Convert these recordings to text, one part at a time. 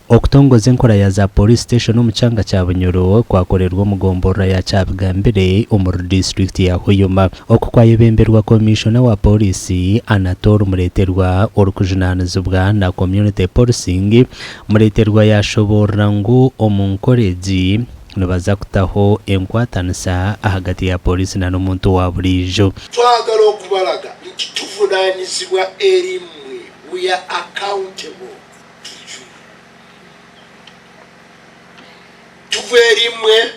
Okutongoza enkora ya za Police Station omu kyanga kya Bunyoro kwakorerwa omu gomborora ya Kyabigambire omuri disiturikiti ya Hoyoma. Oku kwayebemberwa Komishona wa Pooriisi Anatol Mureterwa orikujunaanizibwa na Community Policing. Mureterwa yaashoboorora ngu omu nkora egi nibaza kutaho enkwatanisa ahagati ya Pooriisi na n'omuntu owa buriijo. Twagala okubalaga nti tuvunaanizibwa eri mmwe, we are accountable to you. Tuva eri mmwe,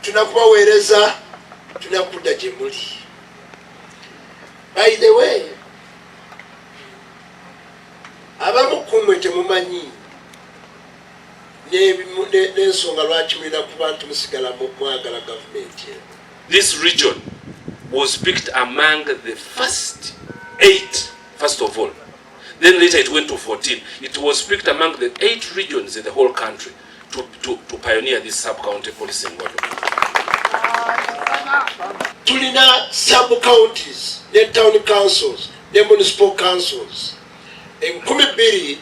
tulina kubaweereza, tulina kudda gye muli. By the way, abamu ku mmwe temumanyi n'ensonga lwaki mulina kuba nti musigala mwagala gavumenti eno. This region was picked among the first eight, first of all, then later it went to 14. It was picked among the eight regions in the whole country to, to, to pioneer this sub-county policing model. Tulina sub-counties ne town councils ne municipal councils 2190.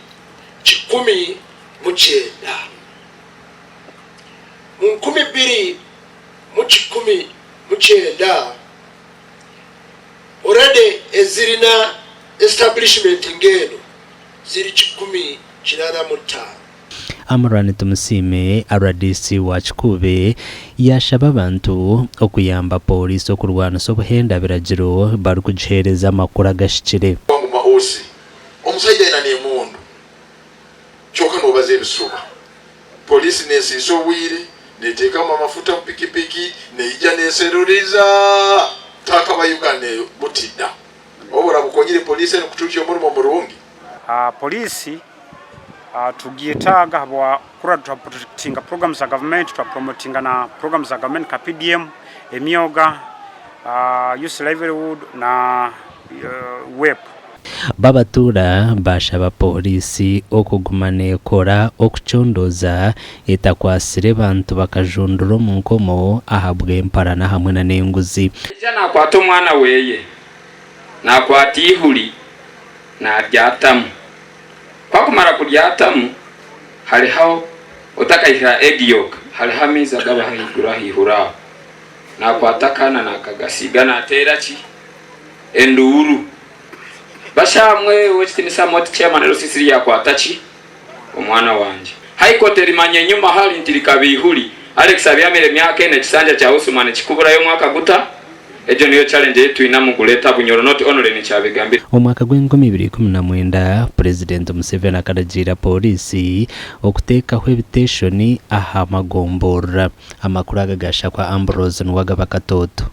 Mu 2190 already ezirina establishment ng'eno ziri 185. Amran Tumusiime, rdc wa Kikuube yaashaba abantu okuyamba Pooriisi okurwanisa obuhenda biragiro barikugiheereza amakuru agahikire. Wanguma osi omusaija aina nemundu kyoka nobaza ebisuba police nesiisa obwire netekamu amafuta mu pikipiki neija neseruriza taaka ba Uganda eyo butida obu orabukonyire police enu kutuhikya omurimo murungi. Police tugyetaaga ahabwa kurora twa protectinga programs za government, twa promotinga na programs za government nka PDM, emyoga, youth livelihood na WEP. Babatuura baashaba pooriisi okuguma neekora okucondooza etakwatsire bantu bakajundura omu nkomo ahabw'emparana hamwe na n'enguzi. Naija naakwata omwana we, naakwata eihuri naaryatamu. Ku akumara kuryatamu, hariho otakahika egg yolk, hariho amaizi agaba ahaiguru aha ihuri aho. Naakwata akaana naakagasiiga naateera ki? Enduuru. Bashamwe ow'ekitiinisa Moti Chairman LCC yaakwata ki? Omwana wangye. High Court erimanya enyima hari nti rikaba eihuri. Alex abyamire emyaka ena ekisanja kya Usuman kikuburayo omwaka guta? Egyo niyo challenge ei twine amu Greater Bunyoro not only ni Kyabigambire. Omwaka gw'enkumi ibiri 19, Purezidenti Museveni akaragiira Pooriisi okuteekaho ebiteeshoni aha magomborora. Amakuru aga gashakwa Ambrose Nuwagaba Katooto.